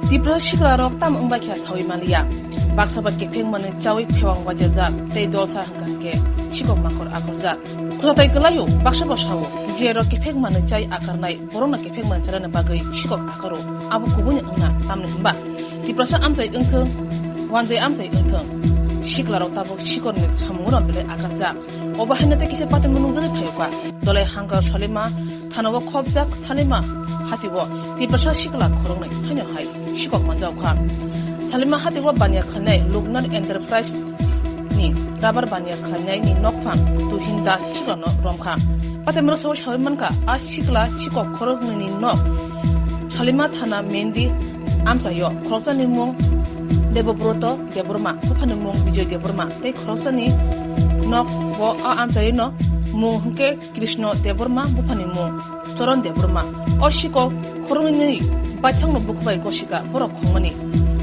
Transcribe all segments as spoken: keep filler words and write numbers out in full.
Tiprasa sikla rok tamo wngbai kha sawi manliya. Baksa ba kephek manwi chawi phewang wajajak tei dolsa hwnkha hwnkhe sikok makor akorjak. Kwlatai kwlaio baksa ba sao, je rok kephek manwi chai akarnai borokno kephek manwi chanani bagwi sikok akaro. Abo kubuni wngna tamni hwnba Tiprasa amchai wngthwng, wanjai amchai wngthwng, sikla rok tabuk sikorni samungrok belai akarjak. Obo haino tei kisa patimung nungjagwi phaio kha. Dolai hangkar salima thanao khopjak salima hatio Tiprasa sikla khoroknwi haino hai sikok manjak kha. Salima hatio baniya khlainai Loknath Enterprise ni rabar baniya khlainai ni nokphang Tuhin Das siklano romkha. Patimung sawi sawi mankha, a sikla sikok khoroknwi ni nok Salima thana Mendi amchaio khoroksani mung Debobroto Debbarma, buphani mung Bijoy Debbarma, tei khoroksani nok bo a amchaino mung hwnkhe Krishna Debbarma, buphani mung Charan Debbarma. O sikok khoroknwi baithangno bukhubai gosika borok khongmani.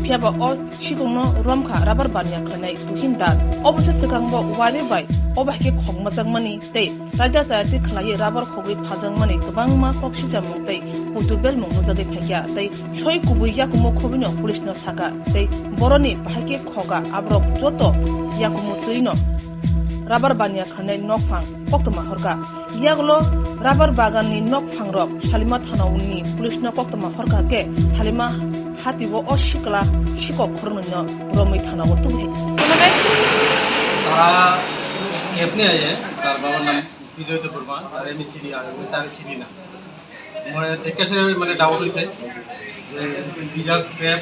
Phiyaba o sikokno romkha rabar baniya khlainai Tuhin Das. Obosi swkangbo wari bai obo hai khe khokmajakmani tei raida chayati khlaiwi rabar khogwi phajakmani kwbangma kok sijamung tei kutu belmung nujagwi phaikha tei soi kubui yakumo khobino police no saka tei boroni bahai khe khoga aborok joto yakumo twino rabar baniya khanai nokphang koktwma horkha. Yagulo rabar bagan ni nokphang rok Salima thana ni police no koktwma horkha khe Salima hatio o sikla sikok khoroknwi no romwi thana o tubui. তারা স্কেপ নিয়ে আইয়ে, তার বাবার নাম বিজয় দেববর্মা, তারে আমি চিনি, আর আমি তারে চিনি না। মানে দেখে সে মানে ডাউট হয়েছে যে ভিজা স্ক্র্যাপ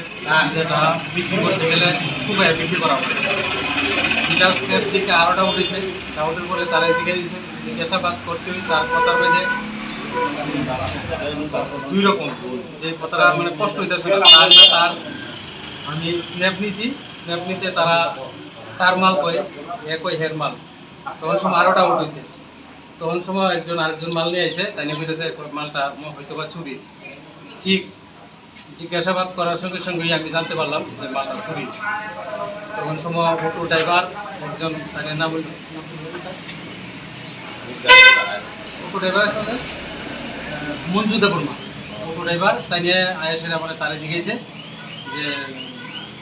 যেটা বিক্রি করতে গেলে শুকায় বিক্রি করা হয়। ভিজা স্ক্র্যাপ দেখে আরও ডাউট হয়েছে। ডাউটের পরে তারা জিজ্ঞাসা জিজ্ঞাসাবাদ করতে হই, তার কথার মধ্যে দুই রকম, যে কথাটা মানে কষ্ট হইতেছে না, তার না তার। আমি স্ন্যাপ নিছি, স্ন্যাপ নিতে তারা তার মাল কয়, এ কয় হের মাল। তখন সময় আরও ডাউট হয়েছে। তখন সময় একজন আরেকজন মাল নিয়ে আইছে, তাই নিয়ে কইতেছে, "কই মালটা ম-, হয়তো বা চুরি।" ঠিক জিজ্ঞাসাবাদ করার সঙ্গে সঙ্গেই আমি জানতে পারলাম যে মালটা চুরি। তখন সময় অটো ড্রাইভার একজন, তাই নাম হইল, অটো ড্রাইভার একটা আছে, আহ, মঞ্জু দেববর্মা। অটো ড্রাইভার তাই নিয়ে আয়েসের আমার তারে জিজ্ঞাসে যে,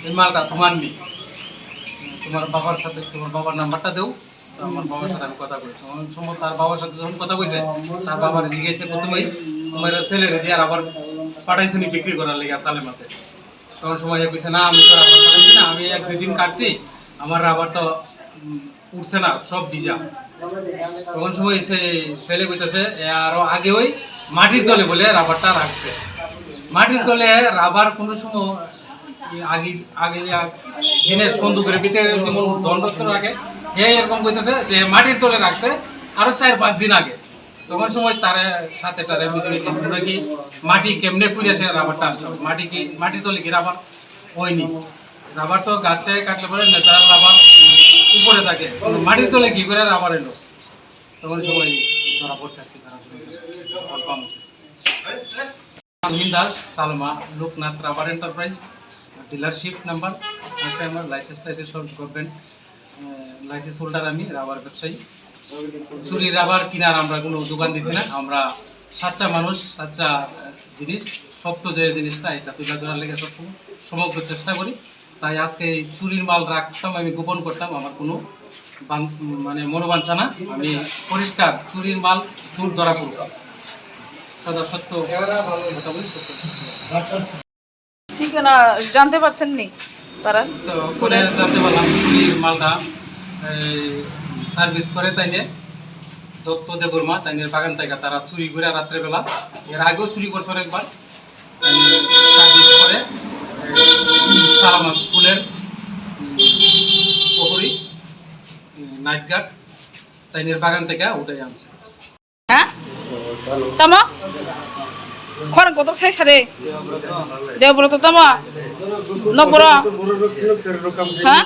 "এই মালটা তোমার নেই, তোমার বাবার সাথে, তোমার বাবার নাম্বারটা দেও।" তো আমার বাবার সাথে আমি কথা কই। তখন সময় তার বাবার সাথে যখন কথা কইছে, তার বাবার জিজ্ঞাসা প্রথমেই, "তোমার ছেলেরে দিয়ে আর আবার পাঠাইছো নি বিক্রি করার লেগে সালেমাতে?" তখন সময় এ কইছে, "না, আমি তো রাবার পাঠাইছি না, আমি এক দুই দিন কাটছি, আমার রাবার তো, উম, উঠছে না, সব ভিজা।" তখন সময় সে ছেলে কইতেছে, "এ আরো আগে ওই মাটির তলে বলে রাবারটা রাখছে।" মাটির তলে রাবার কোনো সময় এই আগে, আগে এক দিনের সন্দুকের ভিতরে যেমন দণ্ড করে রাখে, হে এরকম কইতেছে যে মাটির তলে রাখছে আরো চার পাঁচ দিন আগে। তখন সময় তারে সাথে তারে বুঝে গেছি, "তোমরা কি মাটি কেমনে কুড়ে সে রাবারটা আনছো? মাটি কি, মাটির তলে কি রাবার হয়নি? রাবার তো গাছ থেকে কাটলে পরে ন্যাচারাল রাবার উপরে থাকে, মাটির তলে কি করে রাবার এলো?" তখন সময় ধরা পড়ছে আর কি, তারা কনফার্ম হচ্ছে। Tuhin Das, Salma, Loknath rubber enterprise, dealership number আছে আমার, লাইসেন্স টাইসেন্স সব গভর্নমেন্ট, আহ, লাইসেন্স হোল্ডার আমি, রাবার ব্যবসায়ী। চুরি রাবার কিনার আমরা কোনো দোকান দিছি না, আমরা সাচ্চা মানুষ, সাচ্চা, আহ, জিনিস, সত্য যে জিনিসটা, এটা তুলে ধরার লেগে সব সমগ্র চেষ্টা করি। তাই আজকে এই চুরির মাল রাখতাম, আমি গোপন করতাম, আমার কোনো বান-, মানে মনোবাঞ্ছা না, আমি পরিষ্কার, চুরির মাল চুর ধরা পড়ুক, সদা সত্য কথা বলি, সত্য। ঠিকানা জানতে পারছেন নি তারা? তো ওখানে চুরের? জানতে পারলাম চুরির মালটা এই সার্ভিস করে তাইলে দত্ত দেববর্মা, তাইনের বাগান থেকে তারা চুরি করে রাত্রেবেলা, এর আগেও চুরি করছে অনেকবার। তারপরে, এ, সালামা স্কুলের, উম, পুকুরি, উম, নাইট গার্ড, তাইনের বাগান থেকে উঠে আনছে। হ্যাঁ? Tamo? Khorang kotor sai sare. Deobroto tamo? Nok boro? Ha?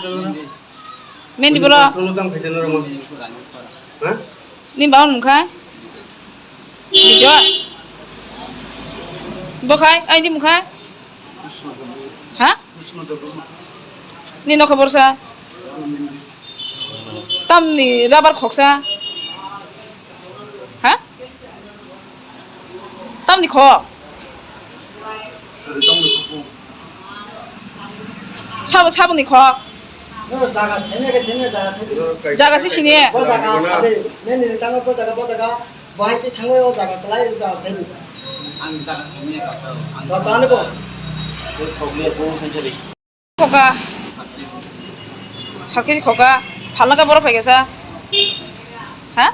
Mendi boro? Ha? Ni baon mungkha? Bijoy? Bokhai, ai ni mungkha? Ha? Ni nokha borsa? Tamni rabar khoksa? Ha? Tamni kho? Sabo, saboni khok. No, jaga sene ke sene jaga sene. Jaga si sini. Bo jaga sade. Ne ne tamo bo jaga bo jaga. Bahai ti thango o jaga kelai o jaga sene. Ang jaga sene ka. Ang jaga sene bo. Khoka. Sakhi khoka. Phalna ka borok phaikasa. Ha?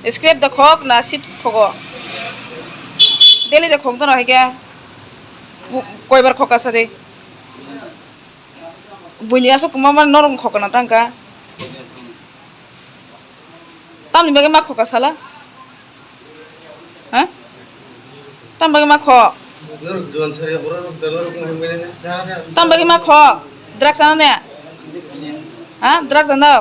Scrap da khok na seat khogo. Daily da khok dono haikhe. Koibar khoka sade. Buini aswk kwma mani norok khokna tangka. Tamni bagwi ma khoka sala? Ha? Tam bagwi ma kho? Tam bagwi ma kho? Drugs ano ne? Ha? Drugs ano?